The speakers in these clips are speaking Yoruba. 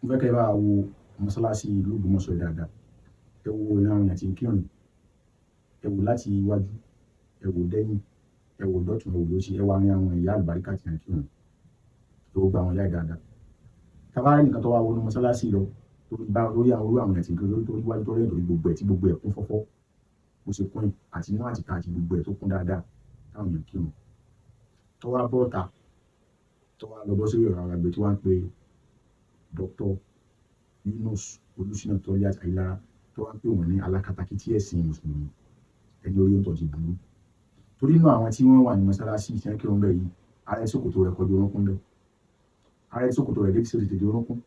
Mo fẹ́ kẹ́ ẹ bá wo mọ́sálásí ìlú Ògbómọ̀ṣọ́ yìí dáadáa. Ẹ wo ìran àwọn èèyàn tí ń kírun. Ẹ wò láti iwájú, ẹ wò dẹ́yìn, ẹ wò dọ́tùn, ẹ wò lósì, ẹ wá ní àwọn ìyá àlùbáríkà tí ń kírun. Ẹ wo gbogbo àwọn ìyá yìí dáadáa. Tá bá rí ẹnìkan tó wá wọnú mọ́sálásí lọ, tó bá lórí àwọn irú àwọn èèyàn tí ń kírun, tó rí iwájú, tó rí ẹ̀yìn, tó rí gbogbo ẹ̀ tí gbogbo ẹ̀ kún fọ́fọ́, bó ṣe kún yìí, àti inú àti ìta àti gbogbo ẹ̀ tó kún dáadáa táwọn èèyàn kírun. Tó wá bọ́ta, tó wá lọ bọ́ sórí ọ̀rọ̀ àgbàgbé tí wọ́n ń pe Dr. Yunus Olúṣínà Toliat Ayílára, tó wá ń pè wọ́n ní alákatakítí ẹ̀sìn Mùsùlùmí, ẹni orí òǹtọ̀ ti burú. Torí inú àwọn tí wọ́n wà ní mọ́sálásí tí wọ́n kírun bẹ́ẹ̀ yìí, ara ẹni ṣòkòtò rẹ̀ kọjú orúnkún bẹ́ẹ̀. Ara ẹni ṣòkòtò rẹ̀ débi tí ó ti tètè orúnkún.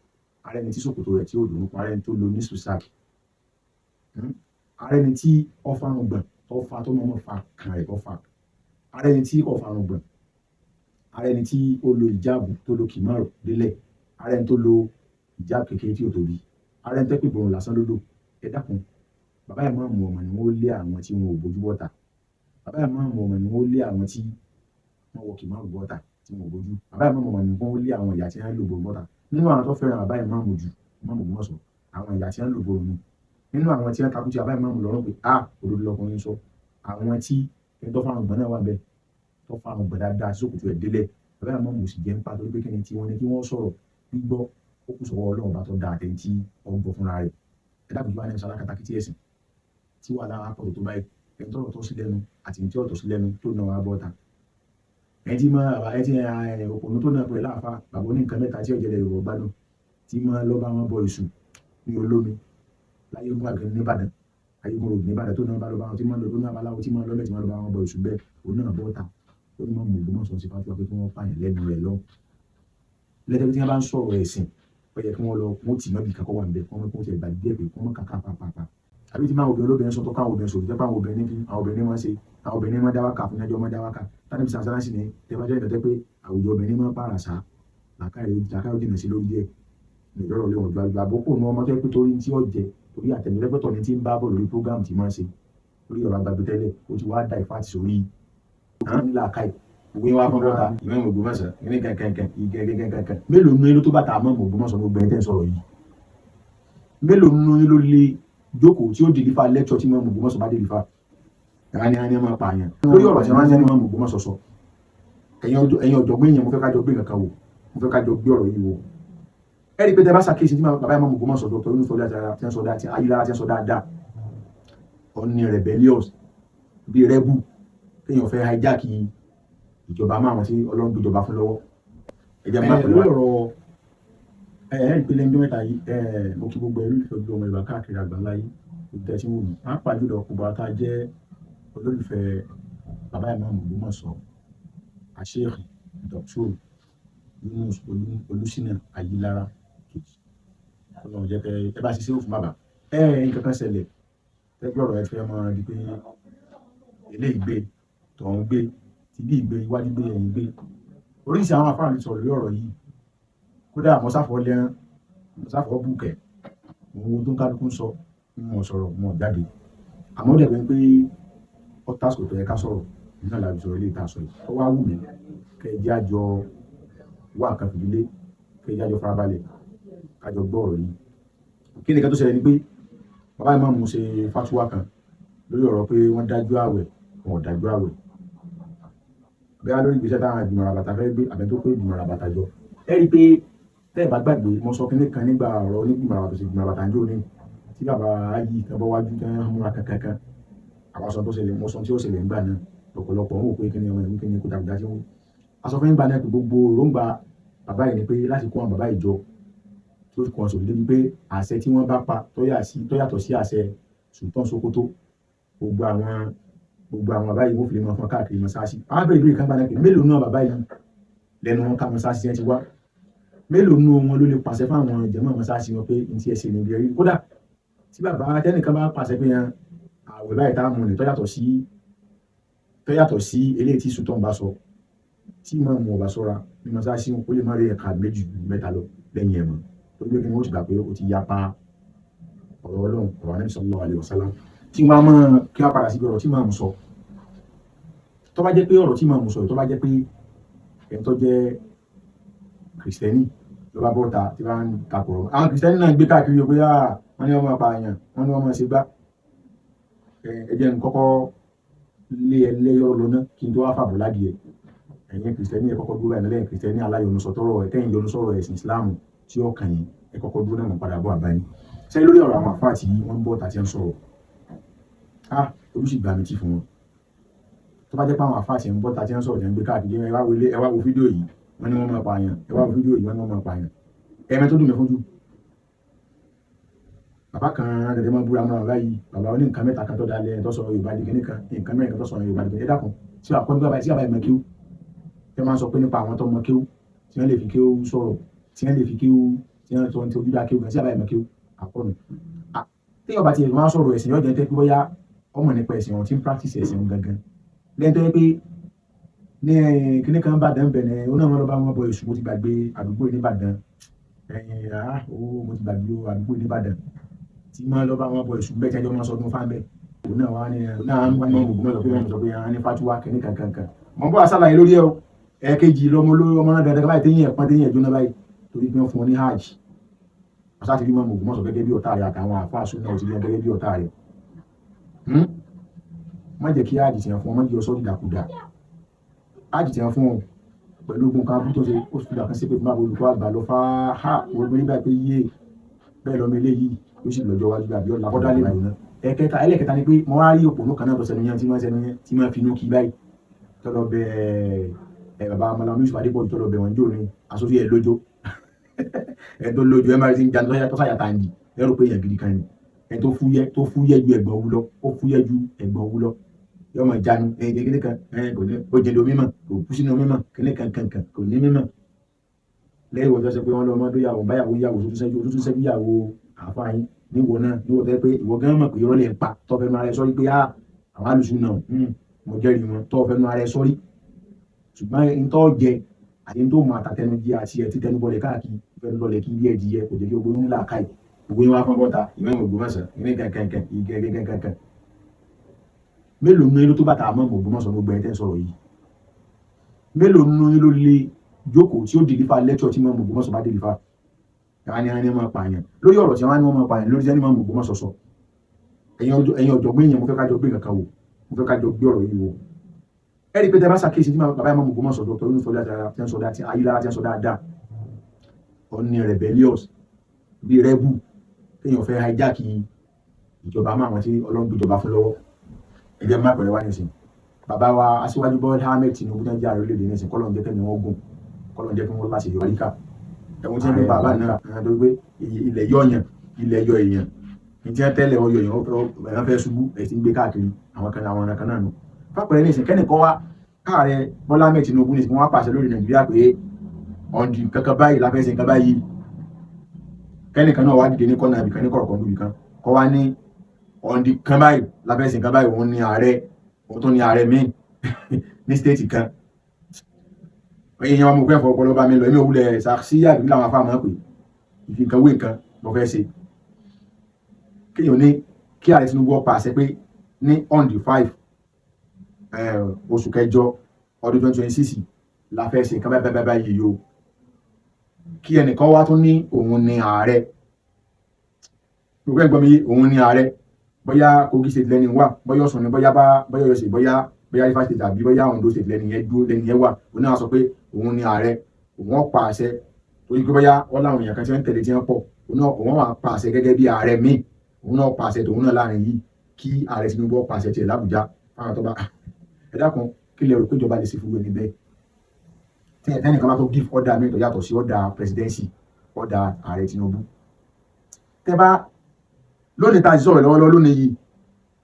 Ara ẹni tí ṣòkòtò rẹ̀ tí ò dé orúnkún. Ara ẹni tó lo ní sùsáàkì. Ara ẹni tí ó fárùngbọ̀n, tó fa tó mọ̀ọ́mọ̀ fa kan rẹ̀ tó fa. Ara ẹni tí kò fárùngbọ̀n. Ara ẹni tí ó lo ìjáàbù tó lo kìmọ́rù délẹ̀. Ara ẹni tó lo ìjáàbù kékeré tí ò tóbi. Ara ẹni tó pé ìborùn lásán ló lò. Ẹ dákun, bàbá ìmáàmù ọmọ ni wọ́n lé àwọn tí wọn ò bójú bọ́ta. Bàbá ìmáàmù ọmọ ni wọ́n lé àwọn tí wọ́n wọ kìmọ́rù bọ́ta tí wọn ò bójú. Bàbá ìmáàmù ọmọ ni wọ́n lé àwọn ìyá tí wọ́n lò borùn bọ́ta. Nínú àwọn tó fẹ́ràn bàbá ìmáàmù jù, ìmáàmù Ògbómọ̀ṣọ́, àwọn ìyá tí wọ́n lò borùn ni. Nínú àwọn tí wọ́n takú tí bàbá ìmáàmù lọ́rùn pé a òdodo lọkùnrin sọ. Àwọn tí ẹni tó fárùngbọ̀n náà wà bẹ́ẹ̀, tó fárùngbọ̀n dáadáa tí ṣòkòtò ẹ̀ délẹ̀. Bàbá ìmáàmù sì jẹ́ ń pa torí pé kíni tí wọ́n ní kí wọ́n sọ̀rọ̀ gbígbọ́ ó kù sọ́wọ́ Ọlọ́run bá tó dáa àtẹni tí ó ń gbọ́ fúnra rẹ̀. Ẹ dákun, kí wá ní sọ alákatakítí ẹ̀sìn tí wàhálà wá pọ̀ tó báyìí, ẹni tọ́rọ̀ tọ́ sí lẹ́nu àti ẹni tí ọ̀tọ̀ sí lẹ́nu tó náà wá bọ́ta. Ẹni tí mọ́ ẹni tí òpònú tó náà pẹ̀lú àáfà bàbá oní nǹkan mẹ́ta tí ọ̀jẹ̀lẹ̀ Yorùbá gbádùn tí mọ́ lọ́ bá wọn bọ èṣù ní olómi láyé ogún àgbẹ̀ nìbàdàn, ayégun road nìbàdàn, tó náà bá lọ bá wọn tí mọ́ lọ tó náà baláwo tí mọ́ lọ́lẹ̀ tí mọ́ lọ bá wọn bọ èṣù bẹ́ẹ̀, òun náà bọ́ta. Ó ní mọ́ mú Ògbómọ̀ṣọ́ sí fatuwa pé kí wọ́n pààyàn lẹ́nu rẹ̀ lọ. Lẹ́tẹ̀ tí wọ́n bá ń sọ̀rọ̀ ẹ̀sìn, ó yẹ kí wọ́n lọ wọ́n tì mọ́bì kankan wà níbẹ̀, wọ́n kó tiẹ̀ gbàgbé ẹ̀ pé kí wọ́n kàkà pàpàpà. Àbí tí máa obìnrin olóbìnrin sọ tó káwọn obìnrin sọ̀rọ̀, jẹ́ pé àwọn obìnrin fi àwọn obìnrin máa ń ṣe, àwọn obìnrin máa ń dáwàkà fún ẹjọ́ máa ń dáwàkà. Tánàbí sàṣálá sì ní tẹ́ bá jẹ́ ìdọ̀tẹ́ pé àwùjọ obìnrin máa ń pààrà sá, làákàyè làákàyè ó jìnà sí lórí díẹ̀. Ìjọ́rọ̀ lé wọn ju àbókò nu ọmọ tó yẹ pé torí tí ó jẹ torí àtẹnudẹ́pẹ̀tọ̀ ni tí ń bá bọ̀ lórí program tí máa ń ṣe lórí ọ̀rọ̀ àgbàgbé tẹ́lẹ̀, ó ti wá dá ìfáàtì sórí làákàyè gbogbo yín wá fún bọ́ta ìmọ̀ Ògbómọ̀ṣọ́ ní kankankan ìgẹ̀gẹ̀gẹ̀gẹ̀. Mélòó nínú yín ló tó bàtà àmọ́ Ògbómọ̀ṣọ́ ní gbogbo ẹni tẹ́ ń sọ̀rọ̀ yìí? Mélòó nínú yín ló lè jókòó tí ó deliver lecture tí mọ̀ Ògbómọ̀ṣọ́ bá deliver? Ẹ̀rọ ni a ní ọmọ pààyàn lórí ọ̀rọ̀ tí wọ́n ń ní mọ̀ Ògbómọ̀ṣọ́ sọ. Ẹ̀yin ọ̀jọ̀gbọ́n èèyàn, mo fẹ́ ká jọ gbé nǹkan wò, mo fẹ́ ká jọ gbé ọ̀rọ̀ yìí wò. Ẹ rí i pé tẹ bá ṣàkíyèsí tí bàbá ìmọ̀ Ògbómọ̀ṣọ́ Dr. Yunus Toliat tí wọ́n sọ dáadáa, Ayílára tí wọ́n sọ dáadáa, ọ̀ní rebellious bíi rebel kéèyàn fẹ́ hijack ìjọba máa wọn tí Ọlọ́run gbéjọba fún lọ́wọ́. Ẹ jẹ́ máa pẹ̀lú ọ̀rọ̀ ẹ ẹ rí i pé lẹ́nu mẹ́ta yìí, ẹ mo kí gbogbo ẹlú ìfẹ́ gbogbo ọmọ Yorùbá káàkiri àgbáńlá yìí tẹ́ tí ń wò mí, pàápàá jùlọ gbogbo àwọn tá a jẹ́ olólùfẹ́ bàbá ìmáàmù Ògbómọ̀ṣọ́, Sheikh Dr. Yunus Olúṣínà Ayílára kejì. Ọlọ́run jẹ́ kẹ́ ẹ bá ṣiṣẹ́ òfin bàbá. Ẹ nǹkan kan ṣẹlẹ̀ tẹ́gbẹ́ ọ̀rọ̀ ẹ fẹ́ máa di pé eléyìí gbé, tọ̀hún gbé, tìbí gbé, iwájú gbé, ẹ̀yìn gbé. Oríṣi àwọn afáàní sọ̀rọ̀ lórí ọ̀rọ̀ yìí. Kódà mọ́sáfọ́ lẹ́rán, mọ́sáfọ́ bùkẹ́ òun tó ń kálukú ń sọ, wọn sọ̀rọ̀, wọn jáde. Àmọ́ ó dẹ̀ pé ó tásìkò tó yẹ ká sọ̀rọ̀ nígbà láti sọ̀rọ̀ ilé ìta sọ yìí. Ó wá wù mí kẹ́ ẹ jẹ́ àjọ wá nǹkan fìdílé, kẹ́ ẹ jẹ́ àjọ farabalẹ̀ kájọ gbọ́ ọ̀rọ̀ yìí. Kí ni nǹkan tó ṣẹlẹ̀ ni pé bàbá ìmáàmù ṣe fatuwa kan lórí ọ̀rọ̀ pé wọ́n dájú àwẹ̀, wọn ò dájú àwẹ̀, bẹ́ẹ̀ lórí ìgbésẹ̀ táwọn ìgbìmọ̀ àbàtà fẹ́ gbé àbẹ́ tó pé ìgbìmọ̀ àbàtà jọ. Ẹ rí i pé tẹ́ ẹ̀ bá gbàgbé, mo sọ kínní kan nígbà ọ̀rọ̀ onígbìmọ̀ àbàtà sí ìgbìmọ̀ àbàtà ń jò ní tí bàbá yìí tán bọ́ wájú tán múra kankankan. Àwọn aṣọ tó ṣẹlẹ̀, mo sọ tí ó ṣẹlẹ̀ nígbà náà, ọ̀pọ̀lọpọ̀ ń wò pé kíni ọmọ ìwé kíni kó dàgbà tí wọ́n aṣọ fún nígbà náà pé gbogbo èròǹgbà bàbá yìí ni pé láti kó àwọn bàbá ìjọ tó kàn sórí débi pé àṣẹ tí wọ́n bá pa tó yàtọ̀ sí àṣẹ Sultan Sokoto, gbogbo àwọn bàbá yìí wọ́n fi lè máa fọ́n káàkiri mọ́sáàsì. Àwọn abẹ́rẹ́ ìbéèrè kan gbà náà pé mélòó náà bàbá yìí lẹ́nu wọn ká mọ́sáàsì yẹn ti wá? Mélòó nínú wọn ló lè pàṣẹ fún àwọn jàmáà mọ́sáàsì wọn pé n tí ẹ ṣe níbi ẹ̀rí? Kódà tí bàbá tẹ́nìkan bá pàṣẹ pé yan àwẹ̀ báyìí tá a mú ni tó yàtọ̀ sí eléyìí tí Sultan bá sọ, tí ìmáàmù ọba sọ́ra ní mọ́sáàsì, ó lè má rí ẹ̀ka méjì mẹ́ta lọ lẹ́yìn ẹ̀ mọ́, torí pé kí ni wọ́n ti gbà pé ó ti yapa ọ̀rọ̀ Ọlọ́run, ọ̀rọ̀ Ànábì sallallahu alaihi wasallam. Tí wọ́n á mọ̀ kí wọ́n padà síbi ọ̀rọ̀ tí ìmáàmù sọ, tó bá jẹ́ pé ọ̀rọ̀ tí ìmáàmù sọ, tó bá jẹ́ pé ẹni tó jẹ́ Kìrìsìtẹ́nì Ló bá bọ́ta tí bá ń takọ̀rọ̀ àwọn Kìrìsìtẹ́nì náà gbé káàkiri pé wọ́n ní wọ́n máa pààyàn, wọ́n ní wọ́n máa ṣe gbá. Ẹ jẹ́ n kọ́kọ́ lé ẹ lẹ́yọ̀rọ̀ lọ́nà kí n tó wá fàbọ̀ ládìẹ. Ẹ̀yin Kìrìsìtẹ́nì, ẹ kọ́kọ́ dúró báyìí. Lẹ́yìn Kìrìsìtẹ́nì aláyọ̀nusọ tọrọ ẹ̀ tẹ́yìn yọnu sọ̀rọ̀ ẹ̀sìn Ìsìláàmù tí ó kàn yín, ẹ kọ́kọ́ dúró náà, mọ̀ padà bọ̀ àbáyín. Ṣé lórí ọ̀rọ̀ àwọn àfáà tí wọ́n ń bọ̀ tàti ń sọ̀rọ̀, ah, ojú sì gbà mí tì fún wọn. Tó bá jẹ́ pé àwọn àfáà tí ń bọ̀ tàti ń sọ̀rọ̀ jẹ́ ń gbé káàkiri, ẹ wá wo ilé, ẹ wá wo fídíò yìí, wọ́n ní wọ́n máa pààyàn, ẹ wá wo fídíò yìí, wọ́n ní wọ́n máa pààyàn. Ẹ̀mẹ́ tó dùn mí fún jù, bàbá kan dẹ̀dẹ̀ máa búra mọ́ra báyìí, bàbá oní nǹkan mẹ́ta kan tó dalẹ̀ tó sọ Yorùbá di kíní kan, nǹkan mẹ́rin kan tó sọ Yorùbá di kíní. Ẹ dákun, tí wàá kọ́ ní bàbá tí bàbá yìí mọ kéwú, tẹ́ máa ń sọ pé nípa àwọn tó mọ kéwú tí wọ́n lè fi kéwú sọ̀rọ̀, tí wọ́n lè fi kéwú, tí wọ́n tó ń tẹ ojú dá kéwú gan, tí bàbá yìí mọ kéwú àkọ́nù. Téèyàn bá tiẹ̀ máa sọ̀rọ̀ ẹ̀sìn, yóò jẹ́ pé bóyá ọmọ nípa ẹ̀sìn ọ̀hún, tí ń practice ẹ̀sìn ọ̀hún gangan. Lẹ́yìn tó yẹ pé ní kíní kan Ìbàdàn bẹ̀rẹ̀, ó náà wọ́n lọ bá wọn bọ èṣù. Mo ti gbàgbé àdúgbò ní Ìbàdàn ẹ̀yìn, ah, ó mo ti gbàgbé àdúgbò ní Ìbàdàn tí máa lọ bá wọn bọ èṣù bẹ́ẹ̀, tí ẹjọ́ máa sọdún fáńbẹ́. Òun náà wá ní náà wá ní gbogbo mọ́ sọ pé wọ́n sọ pé ní fatuwa kíní kankan kan. Mọ̀ bọ́ àṣàlàyé lórí ẹ̀ o. Ẹ̀ẹ̀kejì lọmọ olórí ọmọ náà dandan báyìí, téyìn ẹ̀pọ́n, téyìn ẹ̀jóná báyìí, torí pé wọ́n fún wọn ní hajj. Ọ̀sá ti rí mọ́ Ògbómọ̀ṣọ́ gẹ́gẹ́ bí ọ̀tá rẹ̀, àtàwọn àfáà súnà ò ti rí wọn gẹ́gẹ́ bí ọ̀tá rẹ̀. Má jẹ́ kí hajj tiẹ̀ fún ọ, má jẹ́ ọsọ́ dìdàkudà. Hajj tiẹ̀ fún ọ pẹ̀lú ogun kan abú tó ṣe, ó fi dàkan sí pé fún bàbá olùkọ́ àgbà lọ fá ha wọ́n gbé nígbà pé yé bẹ́ẹ̀ lọ́mọ eléyìí yóò sì lọ́jọ́ wájú àbí ọ̀la kọ́dá lè lò náà. Ẹ̀kẹta, ẹlẹ́kẹta ni pé mo wá rí òpònú kan náà tó sẹnu yẹn, tí wọ́n sẹnu yẹn, tí wọ́n fi inú kí báyìí, tọ́lọ bẹ ẹ bàbá Malam Yusuf Adépọ̀jù, tọ́lọ bẹ wọ́n jò ní aṣojú ẹ̀ lójó ẹ tó lójó ẹ máa ti ń jan tó sáyà tàǹdì. Ẹ rò pé èèyàn gidi kan ni ẹ tó fúyẹ́, tó fúyẹ́ ju ẹ̀gbọ́n owú lọ, ó fúyẹ́ ju ẹ̀gbọ́n owú lọ. Yọ máa jánu ẹ kékeré kan ẹ kò ní ó jẹ́ mímọ̀, kò kú sínú mímọ̀ kíní kan kan kan, kò ní mímọ̀. Lẹ́yìn ìwọ tó ṣe pé wọ́n lọ ọmọdé yàwó báyàwó yàwó tó tún ṣẹ́jú, tó tún ṣẹ́jú yàwó àáfàá yín níwọ náà, níwọ tó yẹ pé ìwọ gán mọ̀ pé irọ́ lè ń pa, tó fẹ́ nu ara ẹ sọ́rí pé á àwọn alùsùn náà mo jẹ́rìí wọn, tó fẹ́ nu ara ẹ sọ́rí. Ṣùgbọ́n n tó jẹ àti n tó mọ àtàtẹnujẹ àti ẹ títẹnubọlẹ̀ káàkiri fẹ́ lọlẹ̀ kí ilé ẹ̀dìyẹ kò jẹ́ kí gbogbo ńlá káì gbogbo yín wá fọ́n bọ́ta ìmọ̀ Ògbómọ̀ṣọ́ ìmọ̀ kankankan ìgẹ̀gẹ̀kankan. Mélòó nínú yín ló tó bàtà àmọ́ Ògbómọ̀ṣọ́? Gbogbo ẹ̀ tẹ́ ń sọ̀rọ̀ yìí, mélòó nínú yín ló lè jókòó tí ó deliver lecture tí mọ̀ Ògbómọ̀ṣọ́ bá deliver? Àwọn ni wọ́n ní máa pààyàn lórí ọ̀rọ̀ tí wọ́n ní wọ́n máa pààyàn lórí tí wọ́n ní Ògbómọ̀ṣọ́ sọ. Ẹ̀yin ọ̀jọ̀gbọ́n èèyàn, mo fẹ́ ká jọ gbé nǹkan kan wò, mo fẹ́ ká jọ gbé ọ̀rọ̀ yìí wò. Ẹ rí i pé tẹ bá ṣàkíyèsí tí bàbá ìmọ̀ Ògbómọ̀ṣọ́ Dr. Yunus Fọlá tí ń sọ dáadáa, Ayélára tí ń sọ dáadáa, ó ní rebellious bíi rebel, kéèyàn fẹ́ hijack ìjọba mọ́ àwọn tí Ọlọ́run gbéjọba fún lọ́wọ́. Ẹ jẹ́ má pẹ̀lẹ́ wá nísìn, bàbá wa Aṣíwájú Bọ́lá Ahmed Tinubu tó ń jẹ́ ààrẹ orílẹ̀-èdè nísìn, kọ́lọ́n jẹ́ kẹ́mi wọ́n gùn, kọ́lọ́n jẹ́ kí wọ́n láṣẹ yọrí ká ẹ̀wọ̀n tí wọ́n gbé bàbá náà tó gbé ilẹ̀ yọ̀yàn, ilẹ̀ yọ èèyàn ní tí wọ́n tẹ́lẹ̀ ọyọ èèyàn, wọ́n fẹ́ ṣubú ẹ̀ tí ń gbé káàkiri àwọn kan, àwọn kan náà nù. Fàpẹ̀rẹ̀ nísìn, kẹ́nìkan wá káàrẹ Bọ́lá Ahmed Tinubu nísìn, wọ́n wá pàṣẹ lórí Nàìjíríà pé ọ̀ndì kankan báyìí la fẹ́ ṣe nǹkan báyìí, kẹ́nìkan náà wá dìde ní kọ́nà ibìkan ní kọ̀ọ̀kan níbìkan kọ́ wá ní ọ̀ndì kan báyìí la fẹ́ ṣe nǹkan báyìí, òun ní ààrẹ, òun tó ní ààrẹ míì ní state kan. Èèyàn ọmọ òkú ẹ̀fọ́ ọpọlọ bá mi lọ, èmi ò wulẹ̀ ṣàṣìyà ìlú làwọn afáàmọ́ pé ìfi nǹkan wé nǹkan mo fẹ́ ṣe. Kéèyàn ní kí ààrẹ Tinubu ó pàṣẹ pé ní on the 5 oṣù kẹjọ ọdún 2026 la fẹ́ ṣe nǹkan báyìí báyìí báyìí yìí o, kí ẹnìkan wá tún ní òun ní ààrẹ, gbogbo ẹ̀gbọ́n mi, òun ní ààrẹ, bóyá Kogi State lẹ́ni wà, bóyá Ọ̀ṣun ni, bóyá bá bóyá Ọ̀yọ́ State, bóyá Rivers State àbí bóyá Ondo State lẹ́ni yẹn dúró, lẹ́ni yẹn wà, òun náà sọ pé òun ní ààrẹ, òun ó pa àṣẹ torí pé bóyá wọ́n láwọn èèyàn kan tí wọ́n ń tẹ̀lé tí wọ́n pọ̀, òun náà òun wà pa àṣẹ gẹ́gẹ́ bí ààrẹ míì, òun náà pa àṣẹ tòun náà láàrin yìí, kí ààrẹ Tinubu ó pa àṣẹ tiẹ̀ l'Àbújá fáwọn tó bá. Ẹ dákun, kí lè rò pé ìjọba lè ṣe fún ẹni bẹ́ẹ̀ tí ẹnìkan bá tó give order mi tó yàtọ̀ sí order presidency, order ààrẹ Tinubu? Tẹ́ bá lónìí tá a sọ̀rọ̀ lọ́wọ́lọ́wọ́ lónìí yìí,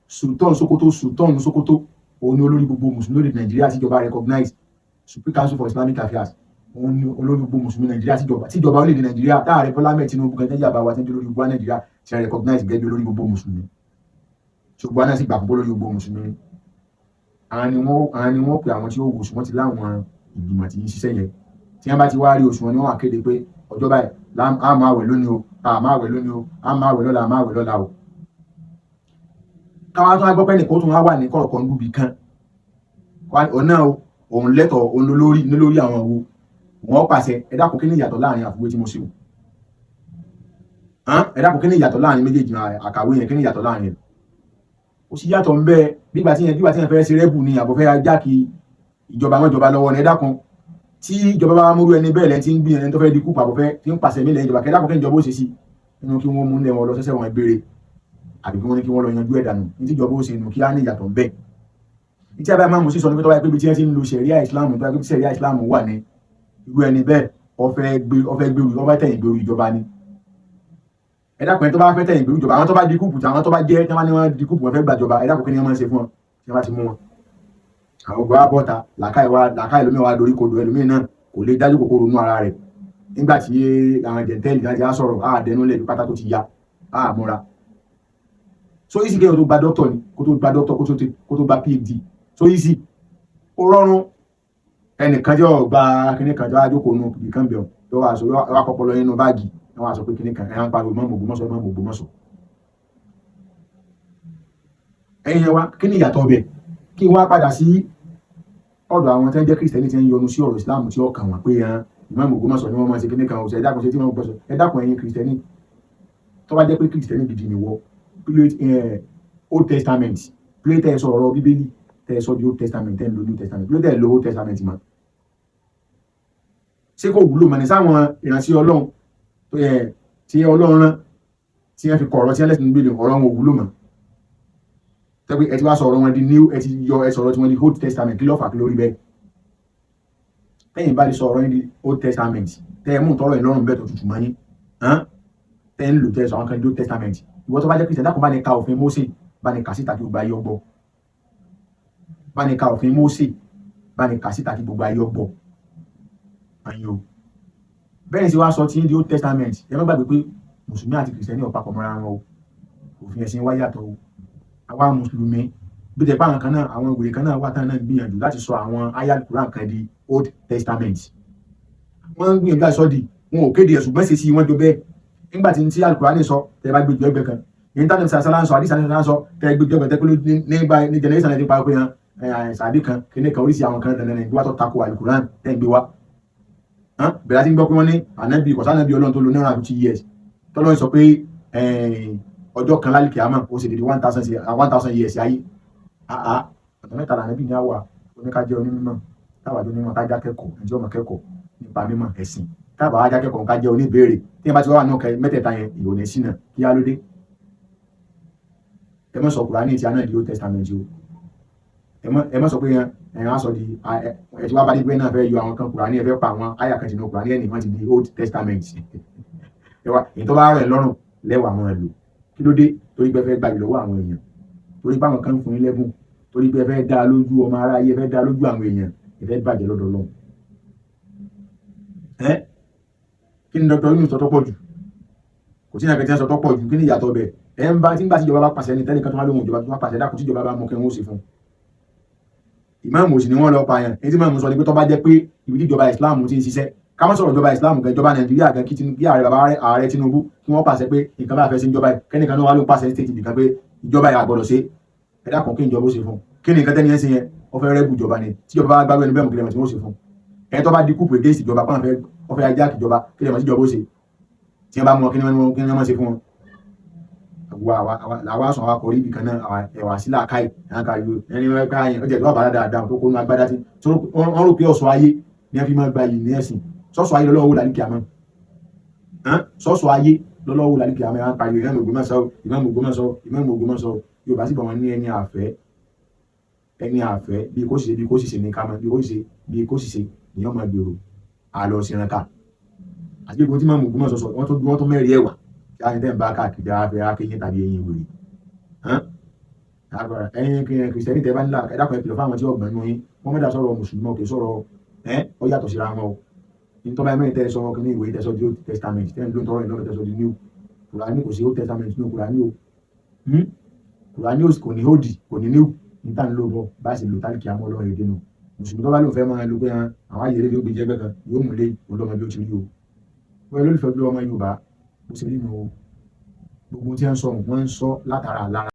Sultan Sokoto, Sultan Sokoto, òun ni olórí gbogbo mùsùlùmí lórí Nàìjíríà tíjọba recognize. Supreme Council for Islamic Affairs, òun ni olórí gbogbo mùsùlùmí Nàìjíríà tíjọba orílẹ̀-èdè Nàìjíríà, táàrẹ Bọ́lá Ahmed Tinubu gan jẹ́ àbáwá tí ń jẹ́ olórí gbogbo Nàìjíríà ti recognize gẹ́gẹ́ bí olórí gbogbo mùsùlùmí. Ṣùgbọ́n náà sì gbà fún olórí gbogbo mùsùlùmí. Àwọn ni wọ́n pe àwọn tí ó wò oṣù, wọ́n ti láwọn ìgbìmọ̀ tí ń ṣiṣẹ́ yẹn. Tí wọ́n bá ti wá rí oṣù wọn ni wọ́n wá kéde pé ọjọ́ báyìí á máa wẹ̀ lónìí o, á máa wẹ̀ lónìí o, á máa wẹ̀ lọ́la, á máa wẹ̀ lọ́la o. Káwá tó wá gbọ́ pé nìkan tó wá wà ní kọ̀rọ̀kọ̀ níbi kan ọ̀nà o, òun lẹ́tọ̀ọ́, òun lólórí lórí àwọn wo Wọ́n pàṣẹ. Ẹ dákun, kí ni ìyàtọ̀ láàrin àfiwé tí mo ṣe? Ẹ dákun, kí ni ìyàtọ̀ láàrin méjèèjì àkàwé yẹn? Kí ni ìyàtọ̀ láàrin rẹ̀? Ó sì yàtọ̀ ń bẹ. Bígbà tí yẹn fẹ́ ṣe rebel ni, àbọ̀ fẹ́ ajá kí ìjọba wọn jọba lọ́wọ́ ni. Ẹ dákun, tí ìjọba bá múrú ẹni bẹ́ẹ̀ lẹ́ni tí ń gbìyànjú tó fẹ́ di coup, àbọ̀ fẹ́ tí ń pàṣẹ mílẹ̀ ìjọba, kẹ́ dákun, kí ìjọba ó ṣe sí nínú kí wọ́n mú lẹ̀ wọn lọ sẹ́sẹ̀ wọn gbére, àbí kí wọ́n ní kí wọ́n lọ yanjú ẹ̀ dànù ní tí ìjọba ó ṣe nù. Kí á ní ìyàtọ̀ ń bẹ? Ní tí a bá máa mú sí sọ ní pé tó bá yẹ pé ibi tí wọ́n ti ń lo ṣẹ̀ríà Islam, tó bá yẹ pé ṣẹ̀ríà Islam wà ní, irú ẹni bẹ́ẹ̀ ó fẹ́ gbé, ó fẹ́ gbèrú, ó fẹ́ tẹ̀yìn gbèrú ìjọba ni. Ẹ dákun, ẹni tó bá fẹ́ tẹ̀yìn gbèrú ìjọba, àwọn tó bá di coup, àwọn tó bá jẹ́ tí wọ́n ní wọ́n di coup, wọ́n fẹ́ gbàjọba, ẹ dákun, kí ni wọ́n máa ń ṣe fún wọn tí wọ́n bá ti mú wọn? Àwọn ọgbà bọ́ta, làákàyè wa, làákàyè lómi wa dorí kodò. Ẹlòmíì náà kò lè dájú kòkòrò nú ara rẹ̀ nígbà tí àwọn jẹ̀ntẹ́lì náà ti á sọ̀rọ̀ àdẹnulẹ̀ bí pátá tó ti ya àmúra. So easy kéèyàn tó gba doctor ni, kó tó gba doctor, kó tó gba PhD, so easy, ó rọrùn. Ẹnìkan jẹ́ ọ̀gbà kínní kan tó wá jókòó nù ibì kan bẹ̀ ọ́ tó wá sọ wá kọ́pọ̀ lọ nínú báàgì, wọ́n wá sọ pé kínní kan ẹ̀ ń pariwo mọ́ Ògbómọ̀ṣọ́, mọ́ Ògbómọ̀ṣọ́. Ẹ̀yin yẹn wá, kí ni ìyàtọ̀ ọbẹ̀? Kí n wá padà sí ọ̀dọ̀ àwọn tí wọ́n jẹ́ Kristẹni tí ń yọnu sí ọ̀rọ̀ Islam tí ó kàn wọ́n pé hàn Ìmáàmù Ògbómọ̀ṣọ́ ni wọ́n máa ṣe kíní kan ọ̀sẹ̀. Ẹ dákun, ṣe tí wọ́n gbọ́sọ̀? Ẹ dákun, ẹ̀yin Kristẹni, tó bá jẹ́ pé Kristẹni gidi ni wọ́, Old Testament pé tẹ́ ẹ sọ ọ̀rọ̀ Bíbélì tẹ́ ẹ sọ di Old Testament, tẹ́ ẹ ń lo New Testament, pé tẹ́ ẹ lo Old Testament mọ́, ṣé kò wúlò mọ́ ní sáwọn ìránṣẹ́ Ọlọ́run tó yẹ tí Ọlọ́run rán, tí wọ́n fi kọ̀ ọ̀rọ̀ tí wọ́n lẹ́sìn Bíbélì, ọ̀rọ̀ wọn ò wúlò mọ́? Tẹ́pẹ́ ẹ ti wá sọ ọ̀rọ̀ wọn di New, ẹ ti yọ ẹ sọ̀rọ̀ tí wọ́n di Old Testament. Kí ló fà? Kí lórí bẹ́ẹ̀? Tẹ́yìn bá lè sọ ọ̀rọ̀ yín di Old Testament, tẹ́ ẹ mú tọrọ yín lọ́rùn bẹ́ẹ̀ tó tutù mọ́ yín, tẹ́ ń lò, tẹ́ ẹ sọ àwọn kan di Old Testament. Ìwọ tó bá jẹ́ Christian, dákun, bá ní ka òfin Mósè, bá ní kà síta kí gbogbo ayé ọgbọ́. Bá ní ka òfin Mósè, bá ní kà síta kí gbogbo ayé ọgbọ́. Ayin o, bẹ́ẹ̀ sì wá sọ tí ń di Old Testament. Ẹ má gbàgbé pé mùsùlùmí àti kìrìsìtẹ́nì ò papọ̀ mọ́ra wọn o. Òfin ẹ̀sìn wa yàtọ̀ o. Àwa mùsùlùmí, bí tẹ̀ pé àwọn kan náà, àwọn ìwé kan náà wà tán náà gbìyànjú láti sọ àwọn ayal Quran kan di Old Testament. Wọ́n ń gbìyànjú láti sọ di, wọn ò kéde ẹ̀, ṣùgbọ́n ṣe sí wọn jọ bẹ́ẹ̀. Nígbà tí tí Al-Qur'ani sọ, tẹ́ bá gbé ju ẹgbẹ́ kan, internet sàlá ń sọ, àdìsá ń sọ, tẹ́ gbé ju ẹgbẹ́, tẹ́ pé nígbà ní generation ẹ̀ ti pa pé hàn sàbí kan kíní kan, oríṣi àwọn kan dandan ní wá tó tako Al-Qur'an tẹ́ gbé wá. Bẹ̀rẹ̀ àti gbọ́ pé wọ́n ní ànábì kọ̀sánàbí Ọlọ́run tó lo 950 years, tọ́lọ́run sọ pé ọjọ́ kan lálẹ́ kìámà ó sì dédé 1,000 years ayé. Àá ọ̀tọ̀ mẹ́ta lànàbí ní àwà oníkájẹ́ onímọ̀, táwà tó onímọ̀, kájá kẹ́kọ̀ọ́, ẹ̀jẹ̀ ọmọ kẹ́kọ̀ọ́ nípa mímọ̀ ẹ̀sìn, tábà wájá kẹ́kọ̀ọ́, ká jẹ́ oníbèrè. Tí wọ́n bá ti wá wà náà mẹ́tẹ̀ẹ̀ta yẹn, ìrònú sínà. Kí á ló dé? Ẹ má sọ Kùránì tí a náà di Old Testament o. Ẹ má sọ pé ẹ á sọ di ẹ tí wàá bá dé pé náà fẹ́ yọ àwọn kan Kùránì, ẹ fẹ́ pa àwọn àyà kan sínú Kùránì, ẹnì wọ́n ti di Old Testament. Ẹ wá èyí tó bá rẹ̀ lọ́rùn lẹ́wọ̀ àwọn ẹ̀ lò. Kí ló dé? Torí pé ẹ fẹ́ gbàgbé lọ́wọ́ àwọn èèyàn, torí pé àwọn kan ń fún yín lẹ́bùn, torí pé ẹ fẹ́ dá lójú ọmọ aráyé, ẹ fẹ́ dá lójú àwọn èèyàn, ẹ fẹ́ bàjẹ́ lọ́dọ̀ Ọlọ́run. Ẹ kí ni Dr. Yunus sọ tó pọ̀ jù? Kò sí ìyàkẹ́ tí wọ́n sọ tó pọ̀ jù. Kí ni ìyàtọ̀ bẹ̀? Ẹ ń bá tí ń gbà tí ìjọba bá pàṣẹ ní tẹ́nìkan tó wá lóhùn ìjọba tó bá pàṣẹ, dákun, tí ìjọba bá mú kí wọ́n ó sì fún ìmáàmù òsì ni wọ́n lọ pààyàn. Èyí tí ìmáàmù sọ ni pé tó bá jẹ́ pé ibi tí ìjọba Islam ti ń ṣiṣẹ́, ká má sọ̀rọ̀ ìjọba Islam gan, ìjọba Nàìjíríà gan, kí ààrẹ, bàbá ààrẹ Tinubu, kí wọ́n pàṣẹ pé nǹkan bá fẹ́ sí ìjọba yìí, kẹ́nìkan náà wá ló pàṣẹ state ibìkan pé ìjọba yìí àgbọ̀dọ̀ ṣe. Ẹ dákun, kí ìjọba ó ṣe fún? Kí ni nǹkan tẹ́ni ẹ̀ ń ṣe yẹn? Wọ́n fẹ́ rebel ìjọba ni. Tí ìjọba bá gbárù ẹni bẹ́ẹ̀ mú, kí lẹ́mọ̀ tí wọ́n ṣe fún ẹni tó bá di coup against ìjọba, pọ́n fẹ́ wọ́n fẹ́ ajá ìjọba? Kí lẹ́mọ̀ tí ìjọba ó ṣe tí wọ́n bá mú wọn? Kí ni wọ́n ṣe fún wọn? Àwa sọ àwa kọrí ibì kan náà, ẹwà sí làákàyè ẹni wọn ká yẹn ọjà tó wà bàrà dáadáa tó kó nu agbádá tí wọ́n rò pé ọ̀ṣọ́ ayé ni wọ́n fi máa gba yìí ní ẹ̀sìn. Sọ́sọ́ ayé lọ́wọ́ làlíkì àmọ́, sọ́sọ́ ayé lọ́wọ́ làlíkì àmọ́. Ẹ̀ ń pariwo Ìmáàmù Ògbómọ̀ṣọ́, Ìmáàmù Ògbómọ̀ṣọ́, Ìmáàmù Ògbómọ̀ṣọ́. Yorùbá sì bọ̀ wọ́n ní ẹni àfẹ́, ẹni àfẹ́ bí kò sì ṣe, bí kò sì ṣe ní ká mọ́, bí kò sì ṣe, bí kò sì ṣe ìyẹn máa gbèrò àlọ́ síranká àti gbogbo tí Ìmáàmù Ògbómọ̀ṣọ́ sọ. Wọ́n tún mẹ́rin ẹ̀wà kí á ní tẹ́ ń bá káàkiri afẹ́ akéyín tàbí eyín wèrè. Ẹ̀yin Kìrìsìtẹ́nì tẹ́ bá nílà, ẹ dákun, ẹ kìlọ̀ fáwọn tí ọgbọ̀n nù yín. Wọ́n mẹ́ta sọ̀rọ̀ mùsùlùmí òkè sọ̀rọ̀ ẹ́, ó yàtọ̀ síra wọn o. Ní tọ́ba mẹ́rin tẹ́ sọ kí ní ìwé tẹ́ sọ di Old Testament, tẹ́ ń ló ń tọrọ ìlọ́rọ̀ tẹ́ sọ di New. Kùránì kò sí Old Testament nínú Kùránì o. Kùránì kò ní Old, kò ní New. Ní tá ń lò bọ̀ bá sì lò tálíkì àmọ́ Ọlọ́run èdè nù. Mùsùlùmí tó bá lóun fẹ́ máa lo pé àwọn ayé eré gbé jẹ́gbẹ́ kan yóò mú lé olómọ bí ó ti rí o. Wọ́n lólùfẹ́ bí ọmọ Yorùbá bó ṣe rí nu o. Gbogbo tí wọ́n ń sọ, wọ́n ń sọ látara àlára.